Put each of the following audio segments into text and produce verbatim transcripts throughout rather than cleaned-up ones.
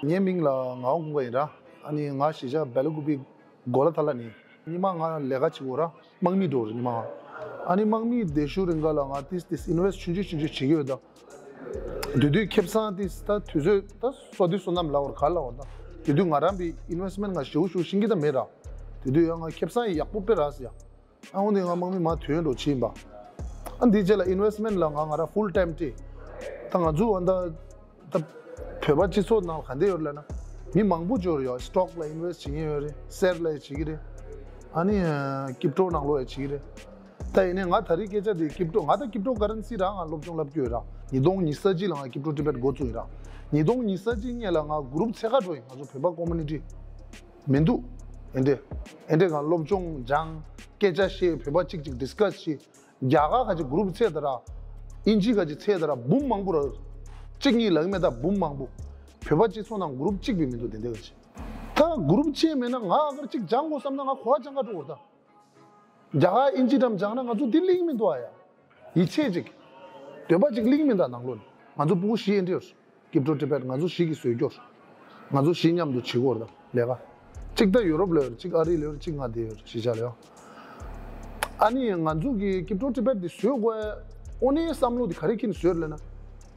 ངའི་མིང་ལ་ངག་དབང་ཀུན་དགའ་ཡིན་ར། ཨ་ནི་ང་གཞིས་ཆགས་སྦེ་ལ་ཀུ་པི་གོ་ལ་ཐ་ལ་ནི། ཉི་མ་ང་ལས་ཀ་བྱེད་དགོས་ར། དམག་མི་འགྲོ་ར་ཉི་མ་ང་། ཨ་ནི་དམག་མི་བསྡད་ཤུལ་རིང་ག་ལ་ང་ཏིས་ཏིས་ཨིན་ཝེ་སི་ཊི་ཆུང་ཆུང་ཆུང་ཆུང་བྱེད་ཀྱི་ཡོད་ད། དེ་དུས་ཁེ་བཟང་ཏིས་ད་དུས་ཚོད་ད་སོ་དུས་སོ་ནམ་ལ་བར་ག་ལ་བར་ད། དེ་དུས་ང་རང་པི་ཨིན་ཝེ་སི་ཊི་མེན་ཊི་ང་ཞེ་པོ་ཞེ་པོ་ཤེས་ཀྱི་ད་མེད་ར། དེ་དུས་ཡང་ང་ཁེ་བཟང་ཡག་པོ་དཔེ་ར་ཟེར་ཡ། ཨ་འོ་ནི་ང་དམག་མི་མ་ཐོན་འགྲོ་ཕྱིན་པ། ཨ་འདི་རྗེས་ལ་ཨིན་ཝེ་སི་ཊི་མེན་ཊི་ལ་ང་ང་རང་ཧྥུལ་ཊའིམ་སྤྲད། ད་ང་ཚོ་ཨ་ད་ད་བོད་པ་སྤྱི་ཚོགས་ནང་ག་འདྲ་ཡོད་རེད་ལབ་ན། མི་མང་པོ་འབྱོར་ཡོད། སི་ཊོག་ལ་ཨིན་ཝེ་སི་ཊི་བྱེད་མཁན་ཡོད་རེད། གསེར་ལ་ཡང་བྱེད་ཀྱི་རེད། ཨ་ནི་ཀིབ་ཊོ་ནང་ལོགས་ཡང་བྱེད་ཀྱི་རེད། ད་ཡིན་ནའི་ང་ད་རེས་སྐད་ཆ་འདི་ཀིབ་ཊོ་ང་ད་ཀིབ་ཊོ་ཀ་རན་སི་རང་ང་སློབ་སྦྱོང་བསླབ་ཀྱི་ཡོད་ར། ཉིས་སྟོང་ཉི་ཤུ་རྩ་གཅིག་ལ་ང་ཀིབ་ཊོ་ཊི་བེཊ་འགོ་བཙུགས་ཡིན་ར། ཉིས་སྟོང་ཉི་ཤུ་རྩ་གཅིག་སྔོན་ལ་ང་གུ་རུབ་ཚད་ཁ་འགྲོ་ཡིན། ང་ཚོ་བོད་པ་ཀོ་མུ་ནི་ཊི་མི་འདུག་ཨེ་འདྲས། ཨེ་འདྲས་ང་སློབ་སྦྱོང་སྦྱང་། སྐད་ཆ་བཤད། བོད་པ་གཅིག་གཅིག་ཌི་སི་ཀ་སི་བྱེད། རྒྱ་གར་ག་ཅིག་གུ་རུབ་ཚད་ད་ར། དབྱིན་ཇི་ག་ཅིག་ཚད་ད་ར་འབུམ་མང་པོ་ར། གཅིག་གཉིས་ལབ་ཀྱི་མེད་ད་འབུམ་མང་པོ། བོད་པ་སྤྱི་ཚོགས་ནང་གུ་རུབ་གཅིག་པའི་མི་འདུག་དེ་འདྲས་ག་ཅིག་ད་གུ་རུབ་ཆེ་མེད་ན་ང་ཨ་གར་གཅིག་སྦྱང་དགོས་བསམ་ན་ང་གོ་བ་སྦྱང་ག་འགྲོ་དགོས་ད། རྒྱ་གར་དབྱིན་ཇི་འགྲམ་སྦྱངས་ན་ང་ཚོ་འདི་གླེང་མི་འདུག་ཨ་ཡ། ཡིད་ཆེས་ཅིག་འདོད་པ་ཅིག་གླེང་མི་འདུག་ནང་ལོགས་ནས། ང་ཚོ་ཕྲུ་གུ་བཞི་ཨེ་འདྲས་ཡོད། ཀིབ་ཊོ་ཊི་བེཊ་ང་ཚོ་བཞི་གིས་བཟོས་ཀྱོར། ང་ཚོ་བཞི་མཉམ་དུ་བྱེད་དགོས་རེད་ད་ལས་ཀ། གཅིག་ད་ཡུ་རོབ་ལ་ཡོད་རེད། གཅིག་ཨ་རི་ལ་ཡོད་རེད། གཅིག་ང་འདི་ཡོད་རེད། གཞིས་ཆགས་ལ་ཡོད། ཨ་ནི་ང་ཚོ་གི་ཀིབ་ཊོ་ཊི་བེཊ་འདི་བཟོས་དགོས་ཡ་དངོས་གནས་བསམ་བློ་འདི་ག་རེ་འཁྱེར་ནས་བཟོས་རེད་ལབ་ན།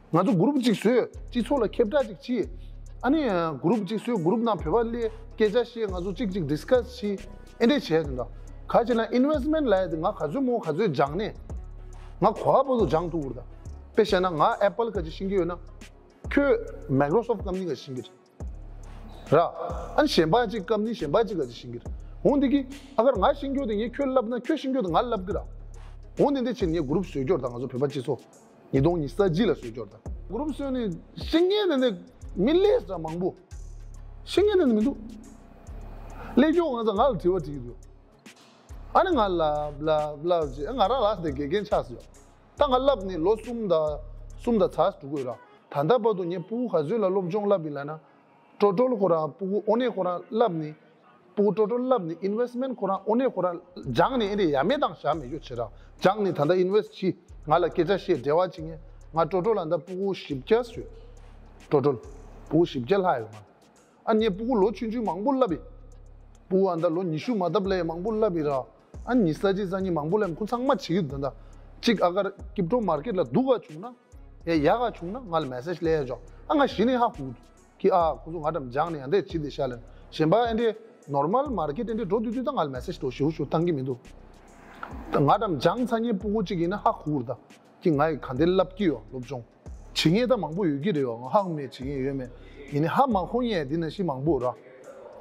ང་ཚོ་གུ་རུབ་ཅིག་བཟོས། སྤྱི་ཚོགས་ལ་ཁྱབ་བསྒྲགས་ཅིག་བྱས། ཨ་ནི་གུ་རུབ་ཅིག་བཟོས། གུ་རུབ་ནང་བོད་པ་སླེབས། སྐད་ཆ་བཤད། ང་ཚོ་གཅིག་གཅིག་ཌི་སི་ཀ་སི་བྱས། ཨེ་འདྲས་བྱས་དོན་དག་ག་བྱས་ན་ཨིན་ཝེ་སི་ཊི་མེན་ཊི་ལབ་ཡ་དེ་ང་ག་ཚོད་མང་པོ་ག་ཚོད་སྦྱངས་ནས། ང་གོ་བ་བར་དུ་སྦྱང་ཐུབ་ཀྱི་རེད་ད། དཔེ་བཞག་ན་ང་ཨེ་པལ་ག་ཅིག་ཤེས་ཀྱི་ཡོད་ན། ཁྱོད་མའི་ཀོ་རོ་སོབ་ཀམ་པ་ནི་ག་ཅིག་ཤེས་ཀྱི་རེད། ར། ཨ་ནི་གཞན་པ་གཅིག་ཀམ་པ་ནི་གཞན་པ་གཅིག་ག་ཅིག་ཤེས་ཀྱི་རེད། འོ་འདི་གི་ཨ་གར་ང་ཤེས་ཀྱི་ཡོད་དེ་ངས་ཁྱོད་ལབ་ན་ཁྱོད་ཤེས་ཀྱི་ཡོད་དེ་ང་ལབ་ཀྱི་ར། འོ་འདི་འདི་བྱས་ངས་གུ་རུབ་བཟོས་ཀྱོར་ད། ང་ཚོ་བོད་པ་སྤྱི་ཚོགས། ཉིས་སྟོང་ཉི་ཤུ་རྩ་གཅིག་ལ་བཟོས་ཀྱོར་ད། གུ་རུབ་བཟོས་ནས་ཤེས་མཁན་དེ་འདྲས་མི་ལས་ད་མང་པོ། ཤེས་མཁན་དེ་འདྲས་མི་འདུག་ལས་ཀྱོག་ང་ཚོ་ང་ལ་དྲི་བ་དྲིས་ཀྱི་འདུག་ཨ་ནི་ང་ལབ་ལབ་ལབ་བྱས་ང་རང་ལ་དེ་དགེ་རྒན་ཆགས་སོང་། ད་ང་ལབ་ནས་ལོ་གསུམ་དང་གསུམ་དང་ཚར་འགྲོ་གི་ཡོད་ར། ད་ལྟ་བར་དུ་ངས་ཕྲུ་གུ་ག་ཚོད་ལ་སློབ་སྦྱོང་བསླབས་ཡིན་ལབ་ན། ཊོ་ཊལ་ཁོ་རང་ཕྲུ་གུ་དངོས་གནས་ཁོ་རང་བསླབས་ནས། ཕྲུ་གུ་ཊོ་ཊལ་བསླབས་ནས་ཨིན་ཝེ་སི་ཊི་མེན་ཊི་ཁོ་རང་དངོས་གནས་ཁོ་རང་སྦྱངས་ནས་ཨེ་འདྲས་ཡ་མེད་དང་བཞག་མེད་རྒྱུ་བྱེད་ར། སྦྱངས་ནས་ད་ལྟ་ཨིན་ཝེ་སི་ཊི་བྱས། ང་ལ་སྐད་ཆ་བཤད། འབྲེལ་བ་བྱེད་མཁན། ང་ཊོ་ཊལ་ལ་ད་ཕྲུ་གུ་བཞི་བརྒྱ་ཞིག་ཊོ་ཊལ་ཕྲུ་གུ་བཞི་བརྒྱ་ལྷག་ཡོད་ང་། ཨ་ངས་ཕྲུ་གུ་ལོ་ཆུང་ཆུང་མང་པོ་བསླབས་ཡིན། ཕྲུ་གུ་ཨ་ད་ལོ་ཉི་ཤུ་མ་བཏབ་ལ་ཡང་མང་པོ་བསླབས་ཡིན་ར། ཨ་ཉི་ཤུ་རྩ་གཅིག་རྩ་གཉིས་མང་པོ་བསླབས་ཡིན། ཁོ་ཚང་མ་བྱེད་ཀྱི་འདུག་ད་ལྟ་གཅིག་ཨ་གར་ཀིབ་ཊོ་མར་ཀེཊ་ལ་སྡུག་ག་བྱུང་ན། ཡ་ཡག་ག་བྱུང་ན་ང་ལ་མེ་སེ་ཇི་སླེབས་ཡ་ཅོག་ཨ་ང་གཞི་ནས་ཧ་གོ་གི་ཨ་ཁོ་ཚོ་ང་འགྲམ་སྦྱངས་ནས་ཡང་དེ་བྱེད་དེ་ཤ་ལེན། གཞན་པ་ཨེ་འདྲས་ནོར་མལ་མར་ཀེཊ་ཨེ་འདྲས་འགྲོ་དུས་དུས་ད་ང་ལ་མེ་སེ་ཇི་འགྲོ་ཞེ་པོ་ཞེ་པོ་བཏང་གི་མི་འདུག་ད་ང་འགྲམ་སྦྱངས་ཚར་མཁན་ཕྲུ་གུ་གཅིག་ཡིན་ན་ཧ་གོ་གི་རེད་ད། ཀྱི་ང་ཡི་ག་འདྲས་བསླབ་ཀྱི་ཡོད་སློབ་སྦྱོང་། བྱེད་མཁན་ད་མང་པོ་ཡོད་ཀྱི་རེད་བ། ང་ཧ་གོ་མེད་བྱེད་མཁན་ཡོད་མེད། ཡིན་ནའི་ཧ་མ་གོ་མཁན་འདི་ནང་བཞིན་མང་པོ་ར།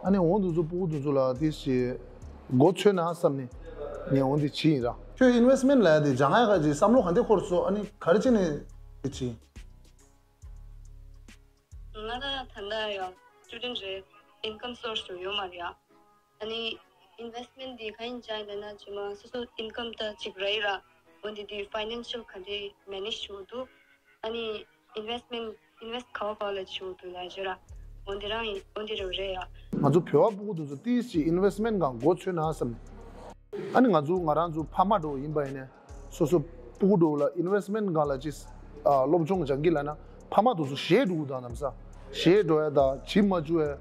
ཨ་ནི་འོ་འདི་ཚོ་ཕྲུ་གུ་འདི་ཚོ་ལ་དེ་ཞིག་མགོ་ཚོས་ན་བསམ་ནས་ངས་འོ་འདི་བྱས་ཡིན་ར། ཁྱོད་ཨིན་ཝེ་སི་ཊི་མེན་ཊི་ལབ་ཡ་དེ་སྦྱང་ཡ་ག་ཅིག་བསམ་བློ་ག་འདྲས་འཁོར་སོང་། ཨ་ནི་ག་རེ་བྱས་ནས་དེ་བྱས། ང་ད་ད་ལྟ་ཡང་སི་ཊུ་ཌེན་ཊི་རེད། ཨིན་ཀམ་སོར་སི་ཡོད་མ་རེད་ཡ། ཨ་ནི་ཨིན་ཝེ་སི་ཊི་མེན་ཊི་འདི་ག་ཡིན་ཅག་ལབ་ན་ཅི་མ་སོ་སོ་ཨིན་ཀམ་ད་ཅིག་ར་ཡི་ར། འོན་ཏེ་འདི་ཕའི་ནན་ཤལ་ག་འདྲས་མེ་ནེཇ་བྱེད་དགོས་འདུག་ཨ་ནི་ཨིན་ཝེ་སི་ཊི་མེན་ཊི་ཨིན་ཝེ་སི་ཊི་ག་བ་ག་བ་ལ་བྱེད་དགོས་འདུག་ལབ་ཤེས་ར། འོན་ཏེ་རང་ཡིན་འོན་ཏེ་རེད་རེད་ཡ། ང་ཚོ་བོད་པ་ཕྲུ་གུ་དེ་ཚོ་ཏིས་ཅིག་ཨིན་ཝེ་སི་ཊི་མེན་ཊི་སྒང་མགོ་ཚོས་ན་བསམ་ནས། ཨ་ནི་ང་ཚོ་ང་རང་ཚོ་ཕ་མ་འདྲ་བོ་ཡིན་པ་ཡིན་ནའི་སོ་སོ་ཕྲུ་གུ་འདྲ་བོ་ལ་ཨིན་ཝེ་སི་ཊི་མེན་ཊི་སྒང་ལ་ཅིག་ཨ་སློབ་སྦྱོང་སྦྱང་གི་ལབ་ན་ཕ་མ་དེ་ཚོ་ཞེད་འགྲོ་གི་འདུག་ནམ་ས། ཞེད་འགྲོ་ཡ་དང་བྱེད་མ་བཅུག་ཡ།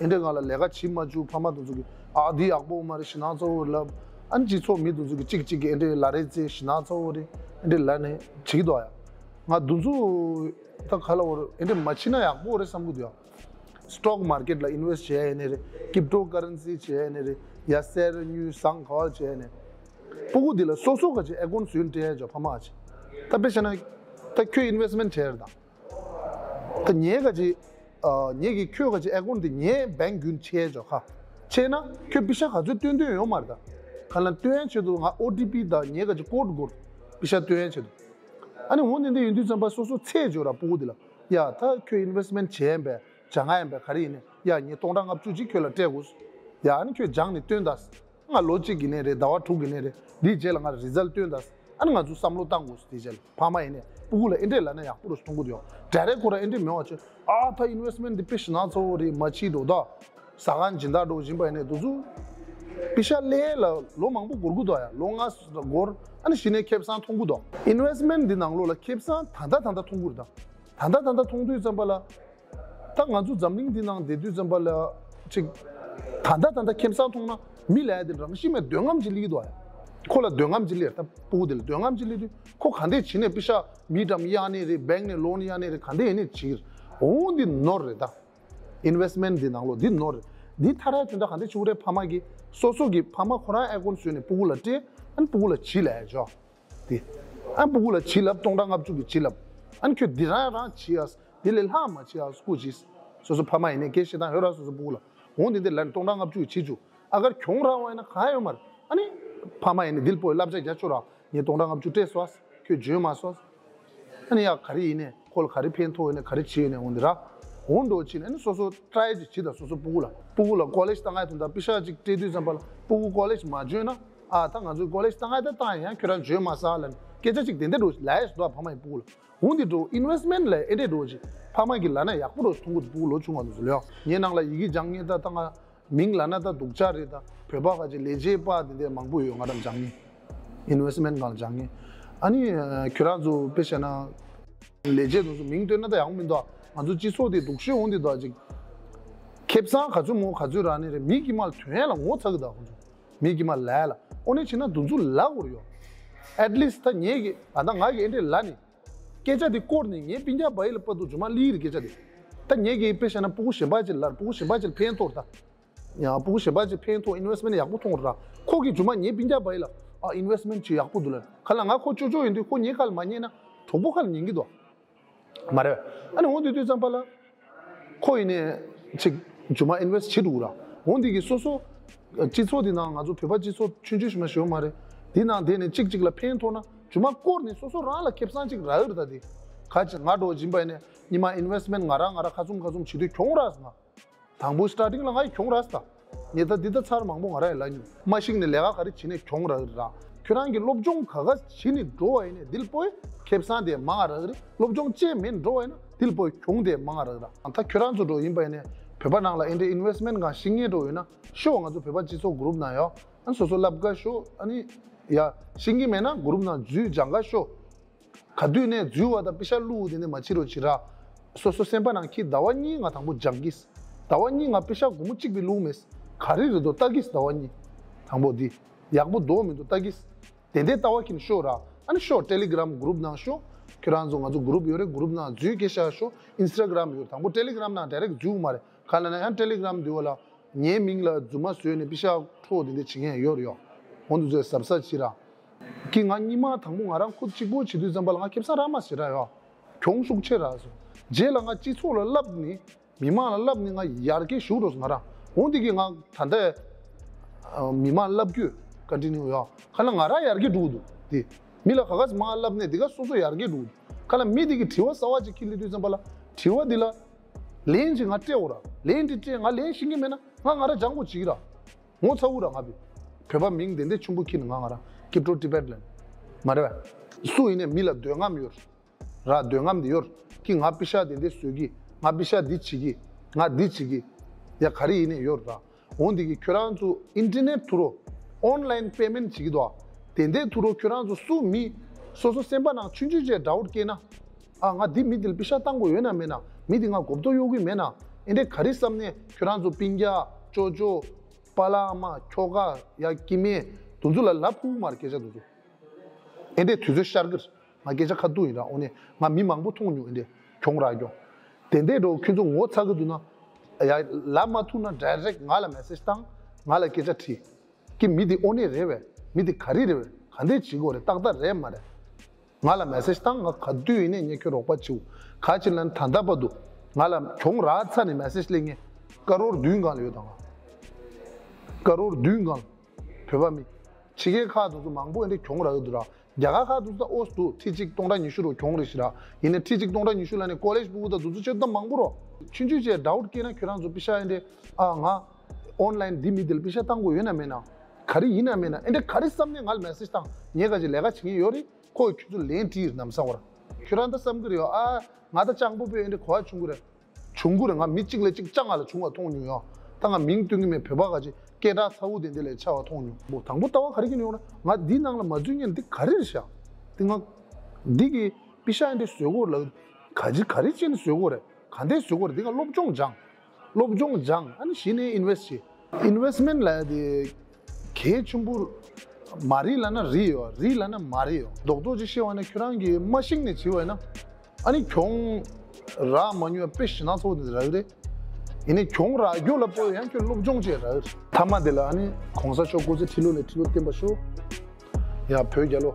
ཨེ་འདྲས་སྒང་ལ་ལས་ཀ་བྱེད་མ་བཅུག་ཕ་མ་དེ་ཚོ་གིས་ཨ་འདི་ཡག་པོ་མ་རེད། ཞེད་སྣང་ཚ་བོ་རེད་ལབ། ཨ་ནི་སྤྱི་ཚོགས་མི་དེ་ཚོ་གིས་གཅིག་གཅིག་གིས་ཨེ་འདྲས་ལབ་རེད་ཟེར་ཞེད་སྣང་ཚ་བོ་རེད་ཨེ་འདྲས་ལབ་ནས་བྱེད་ཀྱི་འདུག་ཡ། ང་དེ་ཚོ་ད་ག་ལབ་དགོས་རེད། ཨེ་འདྲས་མ་བྱེད་ན་ཡག་པོ་རེད་བསམ་གྱི་འདུག་ཡ། སི་ཊོག་མར་ཀེཊ་ལ་ཨིན་ཝེ་སི་ཊི་བྱས་ཡ་ཡིན་ནའི་རེད། ཀིབ་ཊོ་ཀ་རན་སི་བྱས་ཡ་ཡིན་ནའི་རེད། ཡ་གསེར་དངུལ་ཟངས་ག་བ་བྱས་ཡ་ཡིན་ནའི། ཕྲུ་གུ་འདི་ལ་སོ་སོ་ག་ཅིག་ཨེ་ཀོན་བཟོས་སྤྲད་ཡ་ཅོག་ཕ་མ་ག་ཅིག་ད་དཔེ་བྱས་ན་ད་ཁྱོད་ཨིན་ཝེ་སི་ཊི་མེན་ཊི་བྱས་རེད་ད། ད་ངས་ག་ཅིག་ཨ་ངས་ཀྱིས་ཁྱོད་ག་ཅིག་ཨེ་ཀོན་འདི་ངས་བེང་ཀི་བརྒྱུད་ཕྱེ་ཆོག་ཁ། ཕྱེ་ན་ཁྱོད་པེ་ཤ་ག་ཚོད་བཏོན་འདོད་ཡོད་མ་རེད་ད། ག་ལ་བཏོན་ཡ་ཆེད་དུ་ང་ཨོ་ཊི་པི་དང་ངས་ག་ཅིག་ཀོཌ་དགོས། པེ་ཤ་བཏོན་ཡ་ཆེད་དུ། ཨ་ནི་འོ་འདི་འདི་ཡིན་དུས་ཙམ་པ་སོ་སོ་ཚད་འཇོག་ར་ཕྲུ་གུ་འདི་ལ། ཡ་ད་ཁྱོད་ཨིན་ཝེ་སི་ཊི་མེན་ཊི་བྱས་ཡིན་པས་སྦྱང་ཡ་ཡིན་པས་ག་རེ་ཡིན་ནའི་ཡ་ངས་སྟོང་ཕྲག་ལྔ་བཅུ་ཅིག་ཁྱོད་ལ་སྤྲད་དགོས། ཡ་ཨ་ནི་ཁྱོད་སྦྱངས་ནས་སྟོན་ད། ང་ལོ་གཅིག་གི་ནས་རེད། ཟླ་བ་དྲུག་གི་ནས་རེད། འདིའི་རྗེས་ལ་ང་རི་ཛལ་སྟོན་ད། ཨ་ནི་ང་ཚོ་བསམ་བློ་བཏང་དགོས་དེ་རྗེས་ལ་ཕ་མ་ཡིན་ནས་ཕྲུ་གུ་ལ་ཨེ་འདྲས་ལབ་ན་ཡག་པོ་རུ་མཐོང་གི་འདུག་ཌའི་རེག་ཁོ་ར་ཨེ་འདྲས་མེད་པ་བྱས་ཨ་ད་ཨིན་ཝེ་སི་ཊི་མེན་ཊི་འདི་དཔེ་ཞེད་སྣང་ཚ་བོ་རེད། མ་བྱེད་འགྲོ་ད། ཟ་ཁང་སྦྱིན་བདག་འགྲོ་བཞིན་པ་ཡིན་ནས་དུ་ཚུ་པེ་ཤ་ལས་ལ་ལོ་མང་པོ་འགོར་གི་འདུག་ཡ། ལོ་ལྔ་འགོར། ཨ་ནི་གཞི་ནས་ཁེ་བཟང་མཐོང་གི་འདུག་ཨིན་ཝེ་སི་ཊི་མེན་ཊི་འདི་ནང་ལོགས་ལ་ཁེ་བཟང་ད་ལྟ་ད་ལྟ་མཐོང་གི་རེད་ད། ད་ལྟ་ད་ལྟ་མཐོང་དུས་ཙམ་པ་ལ། ད་ང་ཚོ་འཛམ་གླིང་འདི་ནང་བསྡད་དུས་ཙམ་པ་ལ་ཅིག་ད་ལྟ་ད་ལྟ་ཁེ་བཟང་མཐོང་ན་མི་ལ་ཡ་དེ་རང་བཞིན་མེད་འདོད་རྔམ་ཅིག་སླེབས་ཀྱི་འདུག་ཨ། ཁོ་ལ་འདོད་རྔམ་ཅིག་སླེབས། ད་སྤུ་གུ་དེ་ལ་འདོད་རྔམ་ཅིག་སླེབས་དུས་ཁོ་ག་འདྲས་བྱས་ནས་པེ་ཤག་མི་འགྲམ་གཡར་ནི་རེད། བེང་ནས་ལོན་གཡར་ནི་རེད། ག་འདྲས་ཡིན་ནའི་བྱེད་ཀྱི་རེད། འོ་འདི་ནོར་རེད། ད་ཨིན་ཝེ་སི་མེན་འདི་ནང་ལོགས་འདི་ནོར་རེད། འདི་ཐར་ཡ་དོན་དག་ག་འདྲས་བྱེད་དགོས་རེད། ཕ་མ་གིས་སོ་སོ་གི་ཕ་མ་ཁོ་རང་ཨེ་ཀོན་བཟོས་ནས་སྤུ་གུ་ལ་སྤྲད། ཨ་ནི་སྤུ་གུ་ལ་བྱིས་ལ་ཡ་འཇོག་དེ། ཨ་སྤུ་གུ་ལ་བྱིས་ལབ། སྟོང་ཕྲག་ལྔ་བཅུ་གི་བྱིས་ལབ། ཨ་ནི་ཁྱོད་འདི་རང་རང་བྱིས་ཨ། འདི་ལས་ལྷག་མ་བྱིས་ཨ། སྐུ་བྱིས། སོ་སོ་ཕ་མ་ཡིན་ནའི་སྐད་བཤད་སྟངས་ཡོད་ར། སོ་སོ་སྤུ་གུ་ལ་འོང་དེ་འདི་ལ་ནི་སྟོང་ཕྲག་ལྔ་བཅུ་གི་བྱིས་བཅུག་ཨ་གར་གྱོང་རག་པ་ཡིན་ན་གང་ཡོད་མ་རེད། ཨ་ནི་ཕ་མ་ཡིན་ནའི་འདི་ལ་སྤོ་བའི་བསླབ་བྱ་རྒྱག་ཆོག་ར། ངས་སྟོང་ཕྲག་ལྔ་བཅུ་སྤྲད་སོང་ཨ། ཁྱོད་འཇོན་མ་སོང་། ཨ་ནི་ཡ་ག་རེ་ཡིན་ནའི་ཁོ་ལ་ག་རེ་ཕན་ཐོགས་ཡོད་ནའི་ག་རེ་བྱས་ཡོད་ནའི་འོང་འདི་ར། འོང་འགྲོ་བྱས་ནས་ཨ་ནི་སོ་སོ་ཊ་རའི་ཅིག་བྱེད་དང་། སོ་སོ་སྤུ་གུ་ལ་སྤུ་གུ་ལ་ཀོ་ལེཇ་བཏང་ཡ་དོན་དག་པེ་ཤག་ཅིག་སྤྲད་དུས་ཙམ་པ་ལ་སྤུ་གུ་ཀོ་ལེཇ་མ་འཇོན་ན། ཨ་ད་ང་ཚོས་ཀོ་ལེཇ་བཏང་ཡ་ད་བཏང་ཡ། ཡང་ཁྱོད་རང་འཇོན་མ་སོང་ལབ་ནས་སྐད་ཆ་ཅིག་དེ་འདྲས་འགྲོ་ལབ་ཡ་ཞིག་འདུག་ཕ་མ་ཡི་སྤུ་གུ་ལ། འོང་འདི་འགྲོ་ཨིན་ཝེ་སི་མེན་ལ་ཨེ་འདྲས་འགྲོ་ཅིག་ཕ་མ་གིས་ལབ་ན་ཡག་པོ་འགྲོ་མཐོང་གི་འདུག་སྤུ་གུ་ལོ་ཆུང་བ་འདུག་ཟེར་ལོ། ཡ་ངའི་ནང་ལ་ཡི་གེ་སྦྱང་མཁན་ད་ལྟ་ང་མིང་ལབ་ན་ད་སྡུག་ཅག་རེད། ད་བོད་པ་ཁ་ཅིག་ལས་བྱེད་པ་དེ་འདྲས་མང་པོ་ཡོད། ང་རང་སྦྱང་མཁན། ཨིན་ཝེ་སི་མེན་སྒང་ལ་སྦྱང་མཁན། ཨ་ནི་ཁྱོད་རང་ཚོ་དཔེ་བྱས་ན་ལས་བྱེད་དེ་ཚོ་མིང་བཏོན་ན་ད་ཡག་པོ་མི་འདུག་ང་ཚོ་སྤྱི་ཚོགས་དེ་སྡུག་ཤོས་འོང་དེ་འདུག་ཅིག་ཁེ་བཟང་ག་ཚོད་མོ་ག་ཚོད་རག་ནི་རེད། མི་གི་མ་ལ་དོན་ཡ་ལ་ངོ་ཚ་གི་འདུག་ཁོ་ཚོ་མི་གི་མ་ལ་ལ་ཨོ་ནི་བྱས་ན་དུ་འཛུ་ལ་འོར་ཡོད། ཨེ་ཊི་ལི་སི་ཊི་ད་ངས་གི་ཨ་ད་ང་གི་ཨེ་འདྲས་ལ་ནི། སྐད་ཆ་དེ་བསྐོར་ནས་ངའི་སྤུན་ཀྱག་བ་ཡི་ལ་པ་དུ་ཇུ་མ་ལི་རི་སྐད་ཆ་དེ། ད་ངས་ཀྱི་དཔེ་བཤད་ན་སྤུ་གུ་གཞན་པ་ཅིག་ལ་སྤུ་གུ་གཞན་པ་ཅིག་ལ་ཕན་ཐོགས་ད། ཡང་སྤུ་གུ་གཞན་པ་ཅིག་ཕན་ཐོགས་ཨིན་ཝེ་སི་མེན་ཡག་པོ་ཐོགས་ར། ཁོ་གི་ཇུ་མ་ངའི་སྤུན་ཀྱག་བ་ཡི་ལ་ཨ་ཨིན་ཝེ་སི་མེན་ཅིག་ཡག་པོ་འདུག་ལ། ག་ལ་ང་ཁོ་ཅོ་ཅོ་ཡིན་དུས་ཁོ་ངའི་ཁ་ལ་མ་ཉན་ན་གྲོགས་པོ་ཁ་ལ་ཉན་གི་འདུག་མ་རེད། ཨ་ནི་འོང་དུས་དུས་ཙམ་པ་ལ། ཁོ་ཡིན་ནས་ཅིག་ཇུ་མ་ཨིན་ཝེ་སི་ཊི་བྱེད་འདུག་ར། འོང་དུས་ཀྱི་སོ་སོ། སྤྱི་ཚོགས་འདི་ནང་ང་ཚོ་བོད་པ་སྤྱི་ཚོགས་ཆུང་ཆུང་ཞིག་མ་ཞིག་ཡོད་མ་རེད། འདི་ནང་བསྡད་ནས་གཅིག་གཅིག་ལ་ཕན་ཐོགས་ན་ཇུ་མ་བསྐོར་ནས་སོ་སོ་རང་ལ་ཁེ་བཟང་ཅིག་རག་གི་རེད། ད་དེ་ག་ཅིག་ང་འགྲོ་སྦྱིན་པ་ཡིན་ནས་ཉི་མ་ཨིན་ཝེ་སི་མེན་ང་རང་ང་རང་ཁ་ཚུམ་ཁ་ཚུམ་བྱེད་དུས་གྱོང་རག་སོང་ང་། དང་པོ་སི་ཊར་ཊིང་ལ་ང་ཡི་གྱོང་རག་སོང་། ངས་ད་འདི་ད་ཚར་མང་པོ་ང་རང་ཡི་ལ་ཉུང་མ་ཤིག་ནས་ལས་ཀ་ག་རེ་བྱེད་ནས་གྱོང་རག་རག་ཁྱོད་རང་གི་སློབ་སྦྱོང་ག་ག་བྱེད་ནས་འགྲོ་བ་ཡིན་ནས་འདི་ལ་པོའི་ཁེ་བཟང་དེ་མང་རག་རེད། སློབ་སྦྱོང་བྱས་མེད་འགྲོ་བ་ཡིན་ན་འདི་ལ་པོའི་གྱོང་དེ་མང་རག་ར། ད་ཁྱོད་རང་ཚོ་འགྲོ་ཡིན་པ་ཡིན་ནས་བོད་པ་ནང་ལ་ཨེ་འདྲའི་ཨིན་ཝེ་སི་མེན་གང་ཤེས་མཁན་འགྲོ་ཡོད་ན་ཤོག་ང་ཚོ་བོད་པ་སྤྱི་ཚོགས་གུ་རུབ་ནང་ཡོད། ཨ་ནི་སོ་སོ་བསླབ་ག་ཤོག་ཨ་ནི་ཡ་ཤེས་ཀྱི་མེད་ན་གུ་རུབ་ནང་འཛུལ་སྦྱང་ག་ཤོག་ག་དུས་ནས་འཛུལ་བ་དང་པེ་ཤ་བླུགས་དེ་ནས་མ་བྱེད་རོགས་བྱེད་ར། སོ་སོ་སེམས་པ་ནང་ཁྱི་ཟླ་བ་གཉིས་ང་དང་པོ་སྦྱང་གིས། ཟླ་བ་གཉིས་ང་པེ་ཤ་སྒོར་མོ་གཅིག་པའི་བླུགས་མེད། ག་རེ་རེད་དོ་ལྟ་གིས་ཟླ་བ་གཉིས། དང་པོ་འདི་ཡག་པོ་འདུག་མི་འདུག་ལྟ་གིས། དེ་འདྲའི་ལྟ་བ་ཁྱི་ཤོག་ར། ཨ་ནི་ཤོག་ཊེ་ལི་གྷི་རམ་གུ་རུབ་ནང་ཤོག་ཁྱོད་རང་ཚོ་ང་ཚོ་གུ་རུབ་ཡོད་རེད། གུ་རུབ་ནང་འཛུལ་སྐད་ཤ་ཤོག་ཨིན་སི་ཊ་གྷི་རམ་ཡོད། དང་པོ་ཊེ་ལི་གྷི་རམ་ནང་ཌའི་རེག་འཛུལ་མ་རེད། ག་ལ་ན་ཡང་ཊེ་ལི་གྷི་རམ་འདི་བ་ལ་ངའི་མིང་ལ་རྫུན་མ་བཟོས་ནས་པེ་ཤ་འཕྲོག་དེ་འདྲ་བྱེད་མཁན་ཡོད་རེད་ཡོ། འོ་འདུག་ཚོད་གཟབ་གཟབ་བྱེད་ར། ཀི་ང་གཉིས་མ་དང་པོ་ང་རང་ཁུ་གཅིག་པོ་བྱེད་དུས་ཙམ་པ་ལ་ང་ཁེ་བཟང་རག་མ་ཟེར་ར་ཡོ། གྱོང་ཤུགས་ཆེ་རག་སོང་། རྗེས་ལ་ང་སྤྱི་ཚོགས་ལ་བསླབ་ནི། མི་མང་ལ་བསླབ་ནི་ང་ཡར་རྒྱས་ཞུགས་འགྲོ་སོང་ང་རང་། འོ་འདི་གི་ང་ད་ལྟ་མི་མང་བསླབ་རྒྱུ་ཀོན་ཊི་ནིའུ་ཡོ། ཁ་ལ་ང་རང་ཡར་རྒྱས་འགྲོ་གི་འདུག་དེ། མི་ལ་ག་ག་ཟེ་མང་བསླབ་ནས་དེ་ག་སོ་སོ་ཡར་རྒྱས་འགྲོ་གི་འདུག་ཁ་ལ་མི་དེ་གི་དྲི་བ་གསར་བ་ཅིག་ཁྱེར་ལེ་དུས་ཙམ་པ་ལ་དྲི་བ་འདི་ལ། ལན་ཅིག་ང་སྤྲད་འོ་ར། ལན་དེ་སྤྲད་ང་ལན་ཤེས་ཀྱི་མེད་ན་ང་ང་ར་སྦྱང་དགོས་བྱེད་ཀྱི་ར། ངོ་ཚ་འུ་ར་ང་བི། བོད་པ་མིང་དེ་འདྲ་ཆེན་པོ་ཁྱེར་ནས་ང་ང་ར་ཀིབ་ཀྲོ་ཊི་བེཊ་ལན། མ་རེད་བས། སུ་ཡིན་ནས་མི་ལ་འདོད་རྔམ་ཡོད་ར། འདོད་རྔམ་དེ་ཡོད་ར། ཀི་ང་པེ་ཤ་དེ་འདྲ་བཟོས་ཀྱི། ང་པེ་ཤ་འདི་བྱེད་ཀྱི། ང་འདི་བྱེད་ཀྱི། ཡ་ག་རེ་ཡིན་ནས་ཡོད་ར། འོ་འདི་གི་ཁྱོད་རང་ཚོ་ཨིན་ཊར་ནེཊ་ཐུ་རུ་ཨོན་ལ་ཡིན་པེ་མེན་ཊི་བྱེད་ཀྱི་འདུག་ཨ། དེ་འདྲའི་ཐུ་རུ་ཁྱོད་རང་ཚོ་སུ་མི་སོ་སོ་སེམས་པ་ནང་ཆུང་ཆུང་ཅིག་ཌའུ་ཊི་སྐྱེས་ན། ཨ་ང་འདི་མི་འདི་ལ་པེ་ཤ་བཏང་དགོས་ཡོད་ན་མེད་ན། མི་འདི་ང་གོ་བརྡ་གཡོག་གི་མེད་ན། ཨེ་འདྲའི་ག་རེ་བསམ་ནས་ཁྱོད་རང་ཚོ་སྤུན་ཀྱག་ཅོ་ཅོ། པཱ་ལགས་ཨ་མ་ཁྱོ་ག་ཡ་སྐྱེ་དམན་དེ་ཚོ་ལ་ལབ་ཕུག་མར་སྐད་ཆ་དེ་ཚོ། ཨེ་འདྲའི་དུས་ཚོད་ཤར་གི་རེད། ང་སྐད་ཆ་ཁ་ཐུག་ཡིན་ར། འོ་ནས་ང་མི་མང་པོ་མཐོང་མྱོང་། ཨེ་འདྲའི་གྱོང་རག་གྱོང་། དེ་འདྲའི་འགྲོ་ཁྱོད་ཚོ་ངོ་ཚ་གི་འདུག་ན། ཡ་ལབ་མ་ཐུབ་ན་ཌའི་རེག་ང་ལ་མེ་སེ་ཇི་བཏང་། ང་ལ་སྐད་ཆ་དྲིས། ཀི་མི་འདི་དངོས་གནས་རེད་བས། མི་འདི་ག་རེ་རེད་བས། ག་འདྲས་བྱེད་དགོས་རེད། ཏག་ཏག་རེད་མ་རེད། ང་ལ་མེ་སེ་ཇི་བཏང་། ང་ག་དུས་ཡིན་ནས་ངས་ཁྱོད་རོགས་པ་བྱེད། ག་ཅི་ལབ་ན་ད་ལྟ་བར་དུ་ང་ལ་གྱོང་རག་ཚར་ནས་མེ་སེ་ཇི་སླེབས་མཁན་ཀ་རོར་བདུན་སྒང་ལ་ཡོད་དང་། ཀ་རོར་བདུན་སྒང་ལ་བོད་པ་མི། ཕྱི་རྒྱལ་ཁག་དེ་ཚོ་མང་པོ་ཨེ་འདྲས་གྱོང་རག་གི་འདུག་ར། རྒྱ་གར་ཁག་དེ་ཚོ་ད་ཨོ་སི་འདུག་ཁྲི་གཅིག་སྟོང་ཕྲག་ཉི་ཤུ་རུ་གྱོང་རེད་ཤི་ར། ཡིན་ནས་ཁྲི་གཅིག་སྟོང་ཕྲག་ཉི་ཤུ་ལབ་ནས་ཀོ་ལེཇ་སྤུ་གུ་དང་དེ་ཚོ་ཆེ་ད་མང་པོ་རོ། ཆུང་ཆུང་ཅིག་ཌའུ་ཊི་སྐྱེས་ན་ཁྱོད་རང་ཚོ་པེ་ཤ་ཨེ་འདྲས། ཨ་ང་ཨོན་ལ་ཡིན་འདི་མི་འདི་ལ་པེ་ཤ་བཏང་དགོས་ཡོད་ན་མེད་ན། ག་རེ་ཡིན་ན་མེད་ན། ཨེ་འདྲས་ག་རེ་བསམ་ནས་ང་ལ་མེ་སེ་ཇི་བཏང་། ངས་ག་ཅིག་ལས་ཀ་བྱེད་མཁན་ཡོད་རེད། ཁོས་ཁྱོད་ཚོ་ལན་བྲིས་ནམ་བསམ་བར། ཁྱོད་རང་ད་བསམ་གི་རེད་ཡོ། ཨ་ང་ད་སྤྱང་པོ་པོས་ཨེ་འདྲས་གོ་བ་བྱུང་གི་རེད། བྱུང་གི་རེད། ང་མི་གཅིག་ལས་གཅིག་སྤྱང་ང་ལ་བྱུང་བ་མཐོང་མྱོང་ཡོ། ད་ང་མིང་སྟོན་གི་མེད། བོད་པ་ག་ཅིག་སྐད་གྲགས་ཚ་བོ་དེ་འདྲས་ལས་ཆ་བ་མཐོང་མྱོང་། མོ་དང་པོ་ལྟ་བ་ག་རེ་གི་ཡོང་ན་ང་འདི་ནང་ལ་མ་འཛུལ་ཉིན་འདི་ག་རེ་རེད་ཤག་འདི་ང་འདི་གི་པེ་ཤ་ཨེ་འདྲས་བཟོས་གོ་ལ་ག་ཅི་ག་རེ་བྱས་ནས་བཟོས་གོ་རེད། ག་འདྲས་བཟོ་དགོས་རེད། འདི་ག་སློབ་སྦྱོང་སྦྱང་། སློབ་སྦྱོང་སྦྱང་། ཨ་ནི་གཞི་ནས་ཨིན་ཝེ་སི་ཊི་བྱེད། ཨིན་ཝེ་སི་མེན་ཊི་ལབ་ཡ་དེ་གལ་ཆེན་པོ། མ་རེད་ལབ་ན་རེད་ཡོད། རེད་ལབ་ན་མ་རེད་ཡོད། རྡོག་རྡོག་ཅིག་བཤད་པ་ན་ཁྱོད་རང་གིས་མ་ཤེས་ནས་བྱས་པ་ཡིན་ན། ཨ་ནི་གྱོང་རག་མ་མྱོང་དཔེ་ཞེ་དྲག་ཚ་པོ་དེ་རག་གི་རེད། ཡིན་ནའི་གྱོང་རག་རྒྱུ་ལ་སྤོ་ཡང་ཁྱོད་སློབ་སྦྱོང་བྱས་རག་གི་རེད། མཐའ་མ་དེ་ལ་ཨ་ནི་གོང་ས་མཆོག་སྐུ་ཚེ་ཁྲི་ལོ་ནས་ཁྲི་ལོ་བརྟན་པར་ཤོག། ཡ་བོད་རྒྱལ་ལོ།